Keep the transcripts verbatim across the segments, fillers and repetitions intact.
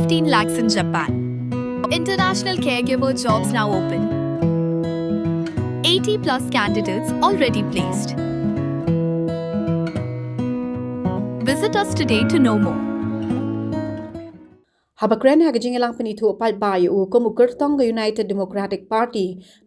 fifteen lakhs in Japan. International caregiver jobs now open. eighty plus candidates already placed. Visit us today to know more. Haba kren ha ka jingïalang pynithuh paidbah ïa u kum u kyrtong ka United Democratic Party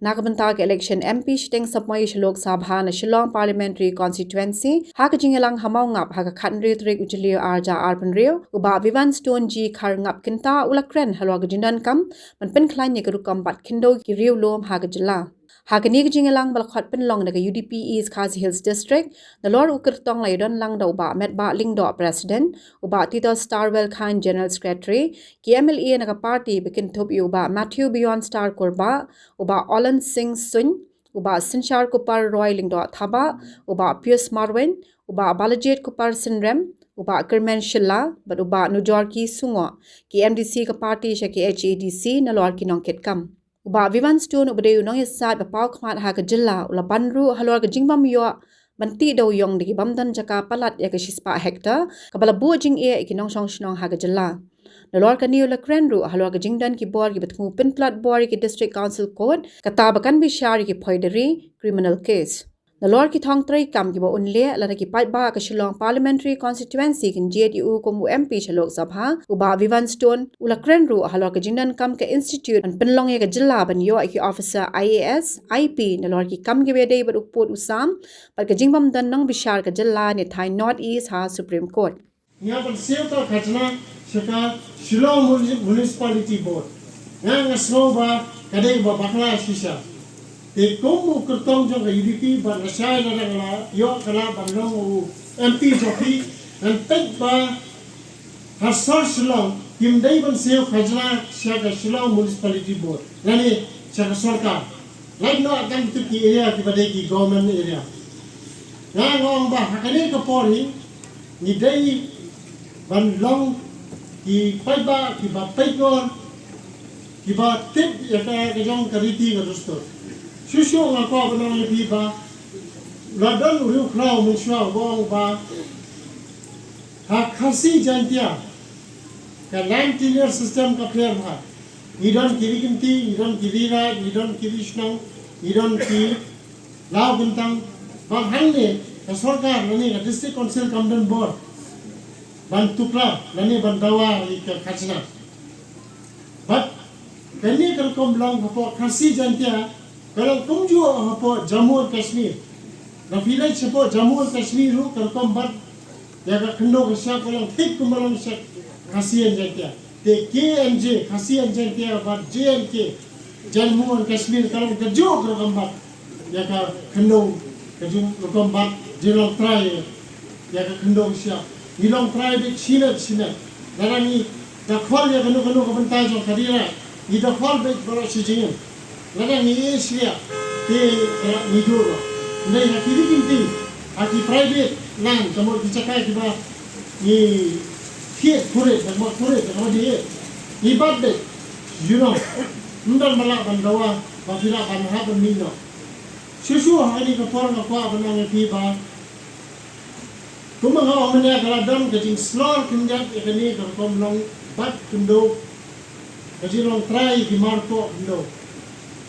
na ka bynta ka election M P shiteng samoi sha Lok Sabha na Shillong Parliamentary Constituency, ha ka jingïalang ha Mawngap ha ka khathynriew tarik u Jylliew arhajar arphew hynriew, u Bah Vivian Stone G Kharngap Kynta u la kren halor ka jingdonkam ban pynkhlaiñ ïa ka rukom bat khyndew ki riewlum ha ka jylla. Ha kane ka jingïalang ba la khot pynlong da ka U D P East Khasi Hills District, nalor u kyrtong la ïadon lang da u Bah Metbah Lyngdoh President, u Bah Tito Starwell Chyne General Secretary, ki M L A na ka party ba kynthup ïa u Bah Matthew Beyondstar Kurbah, u Bah Ollan Singh Suin, u Bah Synshar Kupar Roy Lyngdoh Thabah, u Bah Pius Marwein, u Bah Balajied Kupar Synrem, u Bah Kyrmen Shylla bad u Bah Nujorki Sungoh, ki M D C ka party sha ki H A D C nalor ki nongkitkam. U Bah Vivian Stone uba dei u nongïasaid ba paw khmat ha ka jylla u la ban ruh halor ka jingbym ïoh ban tih dewïong da ki bym don jaka palat ïa ka shispah hektar kaba la buh jingeh ïa ki nongshong shnong ha ka jylla. Nalor kane u la kren ruh halor ka jingdon ki bor kiba thmu pynpalat bor ïa ki District Council Court, kata ba kan bishar ïa ki phoidari, criminal case. Nalor ki thong treikam kiba un leh, lada ki paidbah ka Shillong Parliamentary Constituency kin jied ïa u kum u M P sha Lok Sabha, u Bah Vivian Stone u la kren ruh halor ka jingdonkam ka institute ban pynlong ïa ka jylla ban ïoh ïa ki officer I A S, I P, nalor ki kam kiba ïadei bad u pud u sam bad ka jingbym don nongbishar ka jylla ne thaiñ North East ha Supreme Court. Nga ban siew ka khajna sha ka Shillong Muni-, Municipality Board. Nga nga sngew ba ka dei ba bakla shisha. Te kum u kyrtong jong ka U D P ba nga shai na dang la ïoh ka la ban long u M P jong phi, ngan peit ba ha sor Shillong kim dei ban siew khajna sha ka Shillong Municipality Board lane sha ka sorkar. Lait noh tang kito ki area kiba dei ki government area. Nga nga ong ba ha kane ka por hi ngi dei ban long ki paidbah kiba peit ngor, kiba tip ïa ka, ka jong ka riti ka dustur. Shuh shuh nga kwah ban ong ïa phi ba la don u riewkhraw mynshuwa uba ong ba ha Khasi Jaintia ka nineteen year system ka pher bha. Ngi don ki ri kynti, ngi don ki ri raid, ngi don ki ri shnong, ngi don ki law kyntang. Ba hangne ka sorkar lane ka District Council kam don bor ban tukla lane ban dawa ïa ka khajna. Bad kane ka rukom long hapoh Khasi Jaintia, ka long kumjuh hapoh Jammu and Kashmir. Lada phi leit shapoh Jammu and Kashmir ruh ka rukom bat ïa ka khyndew ka shyiap ka long thik kumba long sha Khasi Jaintia. Te K and J, Khasi Jaintia bad J and K, Jammu and Kashmir, ka long kajuh ka rukom bat ïa ka khyndew, kajuh ka rukom bat jinglong trai ïa ka khyndew ka shyiap. Ngi long trai beit shimet shimet. Lada ngi da khol ïa kano kano ka bynta jong ka ri raid, ngi da khol beit baroh shi jingim. Lada ngi ïeh shiliah te ngi dur. Hynrei ha ki ri kynti, ha ki private land, ka mut ki jaka kiba ngi thied khurit, ka mut khurit, ka mut ïeh, ngi bat beit. You know, ym don ba lah ban dawa, ba phi lah ban hap ban mih noh. Shuh shuh ha kane ka por nga kwah ban ong ïa phi ba kumba nga ong mynne, ka la don ka jingslor khyndiat ïa kane ka rukom long bat khyndew, ka jinglong trai ïa ki marpoh khyndew.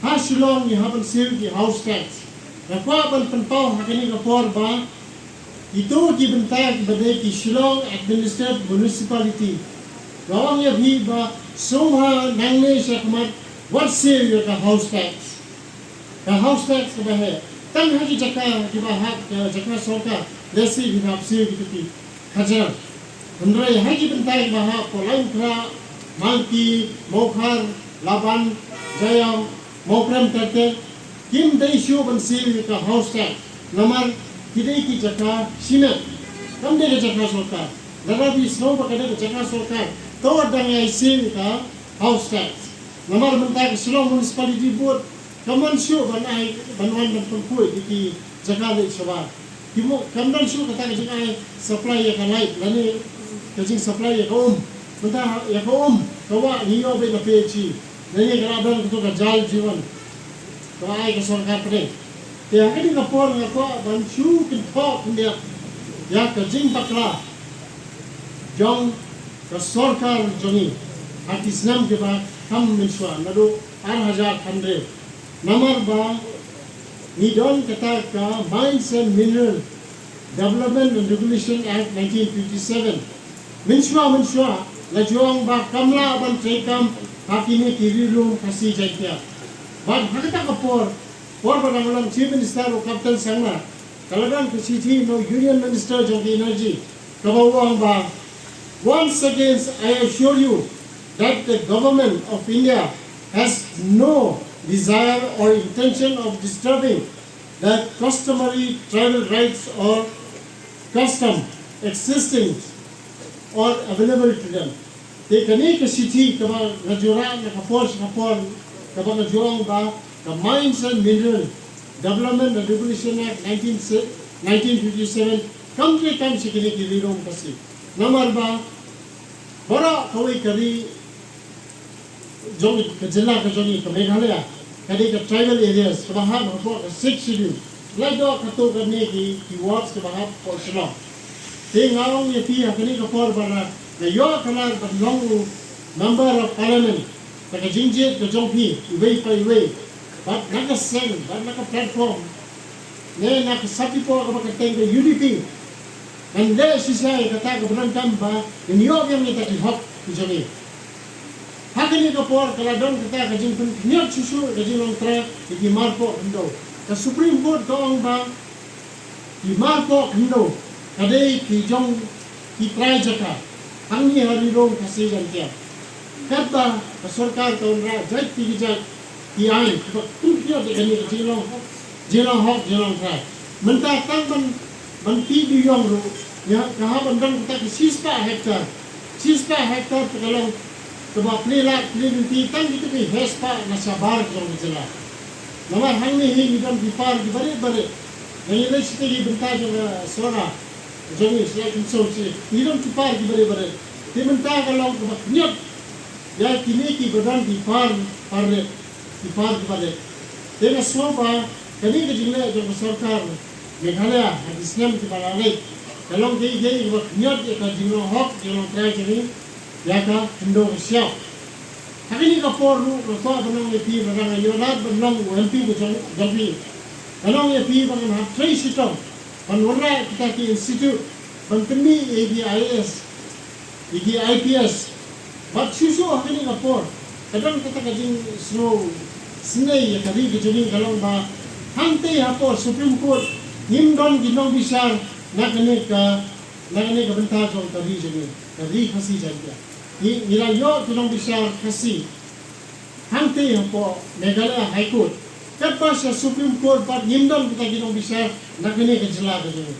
Ha Shillong ngi hap ban siew ki house tax. Nga kwah ban pynpaw ha kane ka por ba kito ki bynta kiba dei ki Shillong Administered Municipality, nga ong ïa phi ba sngewbha nangne shakhmat wat siew ïa ka house tax. Ka house tax kaba heh tang ha ki jaka kiba hap ka jaka sorkar, lehse phin hap siew kito ki khajna. Hynrei ha ki bynta kiba hap Polaing Khrah, Mangki, Mawkhar, Laban, Jaiaw, Mawprem Terter, kim dei shuh ban siew ïa ka house tax namar ki dei ki jaka shimet, kam dei ka jaka sorkar. Lada phi sngew ba ka dei ka jaka sorkar, to dang ïai siew ïa ka house tax. Namar mynta ka Shillong Municipality Board kam don shuh ban ai, ban wan ban pynkhuid ïa ki jaka leit shabar. Ki mo-, kam don shuh kata ka jingai supply ïa ka light lane ka jingsupply ïa ka um. Mynta ïa ka um ka wah ngi ïoh beit na P H E lane ka la don kato ka Jal Jeevan kaba ai ka sorkar pdeng. Te ha kane ka por nga kwah ban shu kynthoh khyndiat ïa ka jingbakla jong ka sorkar jong ngi. ha ki snem kiba kham mynshuwa, naduh ar hajar khathynriew. Namar ba ngi don kata ka Mines and Mineral Development and Regulation Act nineteen fifty-seven. Mynshuwa mynshuwa la ju ong ba kam lah ban treikam ha kine ki ri lum Khasi Jaiñtia. Bad ha kata ka por, por ba dang long Chief Minister u Captain Sangma, ka la don ka shithi na u Union Minister jong ka Energy, kaba u ong ba, "Once again, I assure you that the Government of India has no desire or intention of disturbing the customary tribal rights or custom existing or available to them." Te kane ka shithi kaba nga ju rah na ka por sha ka por, kaba nga ju ong ba ka Mines and Mineral Development and Regulation Act nineteen, nineteen fifty-seven kam treikam sha kine ki ri lum Khasi. Namar ba baroh kawei ka ri jong ka jylla ka jong ngi ka Meghalaya ka dei ka tribal areas kaba hap hapoh ka Sixth Schedule. Lait doh katto katne ki, ki wards kaba hap hapoh Shillong. Te nga ong ïa phi ha kane ka por ba nga ïoh ka lad ban long u Member of Parliament, da ka jingjied ka jong phi iwei pa iwei, bad na ka seng, bad na ka platform, ne na ka sati por kaba kyrteng ka U D P, ngan leh shisha ïa kata kaba donkam ba ngin ïoh biang ïa kita ki hok ki jong ngi. Ha kane ka por ka la don kata ka jingpynkhniot shuh shuh ka jinglong trai ïa ki marpoh khyndew. Ka Supreme Court ka ong ba ki marpoh khyndew ka dei ki jong ki trai jaka hangne ha Ri Lum Khasi Jaiñtia. Katba ka sorkar ka wanrah jait ki jait ki aiñ kiba pynkhniot ïa kane ka jinglong hok, jinglong hok, jinglong trai. Mynta tang ban, ban pyndonkam ruh, ïa ka hap ban don kata ka shispah hektar. Shispah hektar te ka long kaba plie lad plie lynti tang kito ki heh spah na shabar jong ka jylla. Namar hangne hi ngi don ki par kiba rit ba rit. Ngi leit sha ki bynta jong ka SoNA, jong ngi sha ka Mynsiem, ngi don ki par kiba rit ba rit. Te mynta ka long kaba khniot ïa kine kiba don ki par, par rit, ki par kiba rit. Te nga sngew ba kane ka jingleh jong ka sorkar Meghalaya ha ki snem kiba la leit ka long kaei kaei kaba khniot ïa ka jinglong hok jinglong trai jong ngi ïa ka khyndew ka shiaw. Ha kane ka por ruh nga kwah ban ong ïa phi ba nga ïoh lad ban long u M P ka jong, jong phi. Nga ong ïa phi ba ngan hap trei shitom ban wanrah kita ki institute ban pynmih ïa ki I A S, ïa ki I P S. Bad shuh shuh ha kane ka por ka don kata ka jingsngew sngew ïa ka ri ka jong ngi ka long ba hangtei hapoh Supreme Court ngim don ki nongbishar na kane ka, na kane ka bynta jong ka ri jong ngi, ka ri Khasi Jaiñtia. Ngi, ngi la ïoh ki nongbishar Khasi hangtei hapoh Meghalaya High Court. Katba sha Supreme Court pat ngim don kita ki nongbishar na kane ka jylla ka jong ngi.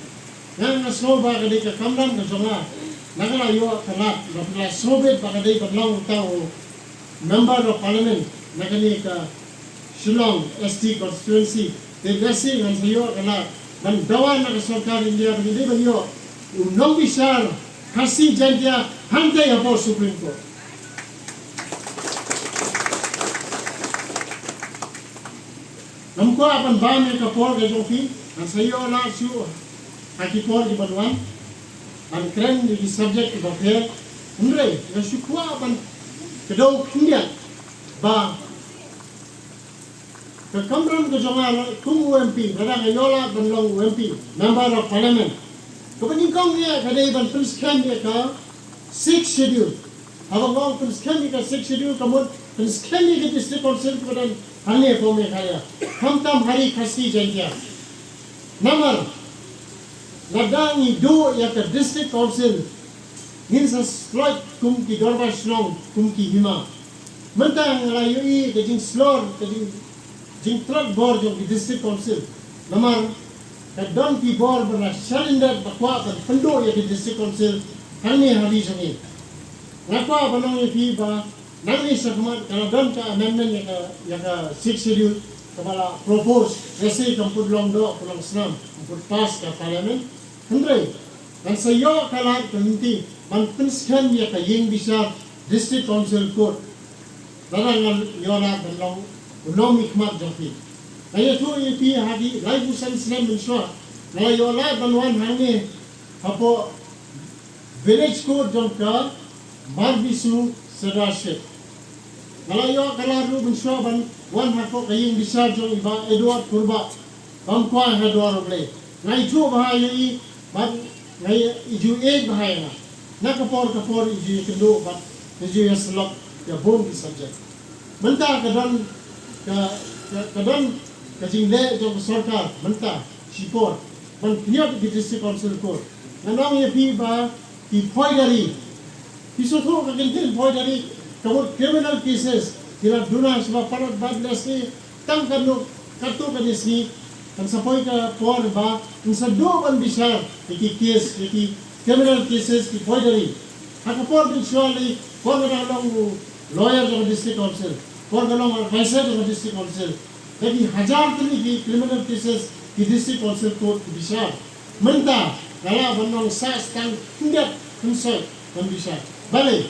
Nga, nga sngew ba ka dei ka kamram ka jong nga. Nga la ïoh ka lad, nga la sngewbit ba ka dei ban long uta u Member of Parliament na kane ka Shillong S T constituency. Te lehse ngan sa ïoh ka lad ban dawa na ka sorkar India ba ngi dei ban ïoh u nongbishar Khasi Jaiñtia hangtei hapoh Supreme Court. Ngam kwah ban bam ïa ka por ka jong phi, ngan sa ïoh lad shuh ha ki por ki ban wan ban kren ïa ki subject kiba pher. Hynrei nga shu kwah ban kdew khyndiat ba ka kamram ka jong nga kum u M P, lada nga ïoh lad ban long u M P, Member of Parliament, kaba nyngkong ïa ka dei ban pynskhem ïa ka Sixth Schedule. Haba nga ong pynskhem ïa ka Sixth Schedule ka mut pynskhem ïa ka District Council kaba don hangne hapoh Meghalaya, khamtam ha ri Khasi Jaiñtia. Namar lada ngi duh ïa ka District Council, ngin sa sloit kum ki dorbar shnong, kum ki hima. Mynta nga la ïohi ka jingslor, ka jing, jingtlot bor jong ki District Council. Namar ka don ki bor ba la shah lyndet ba kwah ban pynduh ïa ki District Council hangne ha ri jong ngi. Nga kwah ban ong ïa phi ba nangne shakhmat ka la don ka amendment ïa ka, ïa ka Sixth Schedule kaba la propose, lehse kam pat long doh, pat long snam, kam pat pass ka Parliament. Hynrei ngan sa ïoh ka lad ka lynti ban pynskhem ïa ka ïing bishar District Council Court. Lada ngan ïoh lad ban long u nongmihkhmat jong phi. Nga ïathuh ïa phi ha ki laiphew san snem mynshuwa nga la ïoh lad ban wan hangne hapoh Village Court jong ka Marbisu Sirdarship. Nga la ïoh ka lad ruh mynshuwa ban wan hapoh ka ïing bishar jong i Bah Edward Kurbah, bam kwai ha dwar U Blei. Nga ïathuh bha ïa i bad nga ïa i ju ïeit bha ïa nga. Na ka por ka por i ju ïakynduh bad i ju ïasyllok ïa bun ki subject. Mynta ka don ka, ka, ka don ka jingleh jong ka sorkar mynta shipor ban pynïoh ki District Council Court. Ngan ong ïa phi ba ki phoidari, phi sngewthuh ka kyntien phoidari, ka mut criminal cases, ki la duna sha ba paralok bad lehse tang katno katto katne sngi, kan sa poi ka por ba yn sa duh ban bishar ïa ki case, ïa ki criminal cases, ki phoidari. Ha ka por mynshuwa lei, por nga dang long u lawyer jong ka District Council, por nga long advisor jong ka District Council, da ki hajar tylli ki criminal cases ki District Council Court ki bishar. Mynta nga lah ban long sah stang khyndiat khynsoit ban bishar. Balei?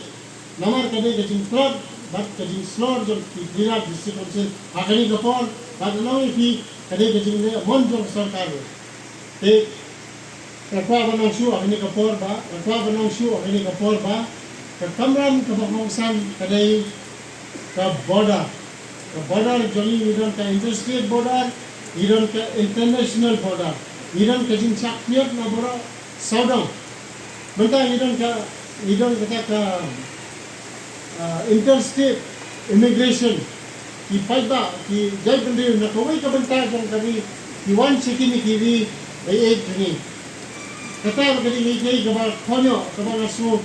Namar ka dei ka jingtlot bad ka jingshlur jong ki Khliehriat District Council ha kane ka por, bad ngan ong ïa phi, ka dei ka jingleh mon jong ka sorkar. Te nga kwah ban ong shuh ha kane ka por ba, nga kwah ban ong shuh ha kane ka por ba, ka kamram kaba kongsan ka dei ka border. Ka border jong ngi, ngi don ka interstate border, ngi don ka international border, ngi don ka jingshah pynïap na baroh sawdong. Mynta ngi don ka, ngi don kata ka, ah, interstate immigration. Ki paidbah, ki jaitbynriew na kawei ka bynta jong ka ri, ki wan sha kine ki ri ba ïeit jong ngi. Kata ka dei kaei kaba khñiot, kaba nga sngew,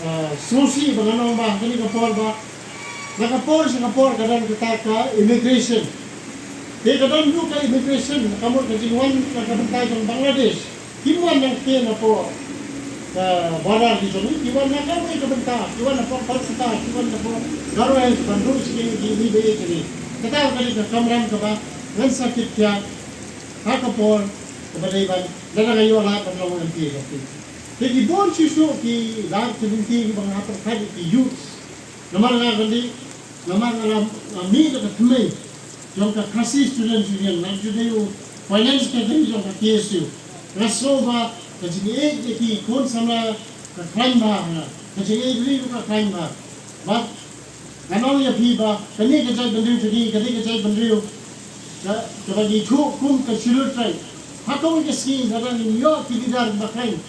ah, sngewsih ba ngan ong ba ha kane ka por ba, na ka por sha ka por ka don kata ka immigration. Te ka don ruh ka immigration, ka mut ka jingwan na ka bynta jong Bangladesh. Kim wan nangta napoh ka border ki jong ngi, ki wan na kawei ka bynta, ki wan napoh Kolkata, ki wan napoh Garo Hills, ban duh sha kine ki ri ba ïeit jong ngi. Kata ka dei ka kamram kaba ngan sa kit khia ha ka por kaba dei ban, lada nga ïoh lad ban long M P jong phi. Te ki bun shuh shuh ki lad ki lynti kiba nga pyrkhat ïa ki youths. Namar nga kane, namar nga la, nga mih da ka thymmei jong ka Khasi Students' Union, nga ju dei u finance secretary jong ka K S U. Nga sngew ba ka jingïeit ïa ki khun samla ka khlaiñ bha ha nga, ka jingïeit ri ruh ka khlaiñ bha. Bad ngan ong ïa phi ba kane ka jaitbynriew jong ngi ka dei ka jaitbynriew ka, kaba ngi ithuh kum ka Scheduled Tribe. Ha kawei ka sngi lada ngin ïoh ki leader kiba khlaiñ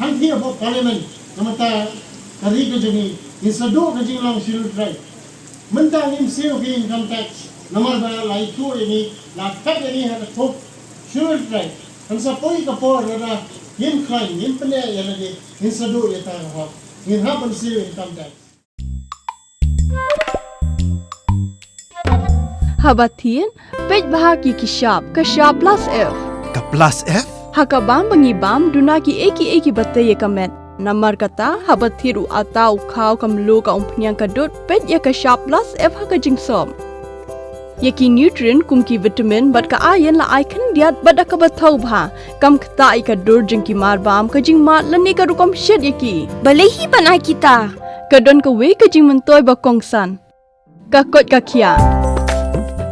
hangtei hapoh Parliament, na ka bynta ka ri ka jong ngi, ngin sa duh ka jinglong Scheduled Tribe. Mynta ngim siew ki income tax namar ba la ithuh ïa ngi, la phet ïa ngi ha ka thup Scheduled Tribe. Kan sa poi ka por lada ngim khlaiñ, ngim pynïaid ïa lade, ngin sa duh ïa kata ka hok. Ngin hap ban siew income tax. Haba thied, peit bha ki ki shap, ka shap plus F. Ka plus F? Ha ka bam ba ngi bam, duna kiei kiei kiba tei ïa ka met. Namar kata, haba thied u atta, u khaw, ka mluh, ka umphniang, ka dud, peit ïa ka shap plus F ha ka jingsop. Ïa ki nutrient kum ki vitamin bad ka iron la ai khyndiat bad da kaba thaw bha. Kam ktah ïa ka dur jong ki marbam, ka jingmad lane ka rukom shet ïa ki. Balei hi ban ai kita? Ka don kawei ka jingmyntoi ba kongsan. Ka koit ka khiah.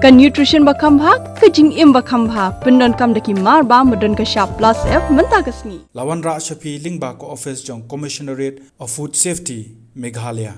Ka nutrition ba kham bha, ka jingim ba kham bha. Pyndonkam da ki marbam ba don ka shap plus F mynta ka sngi. La wanrah sha phi lyngba ka office jong Commissionerate of Food Safety, Meghalaya.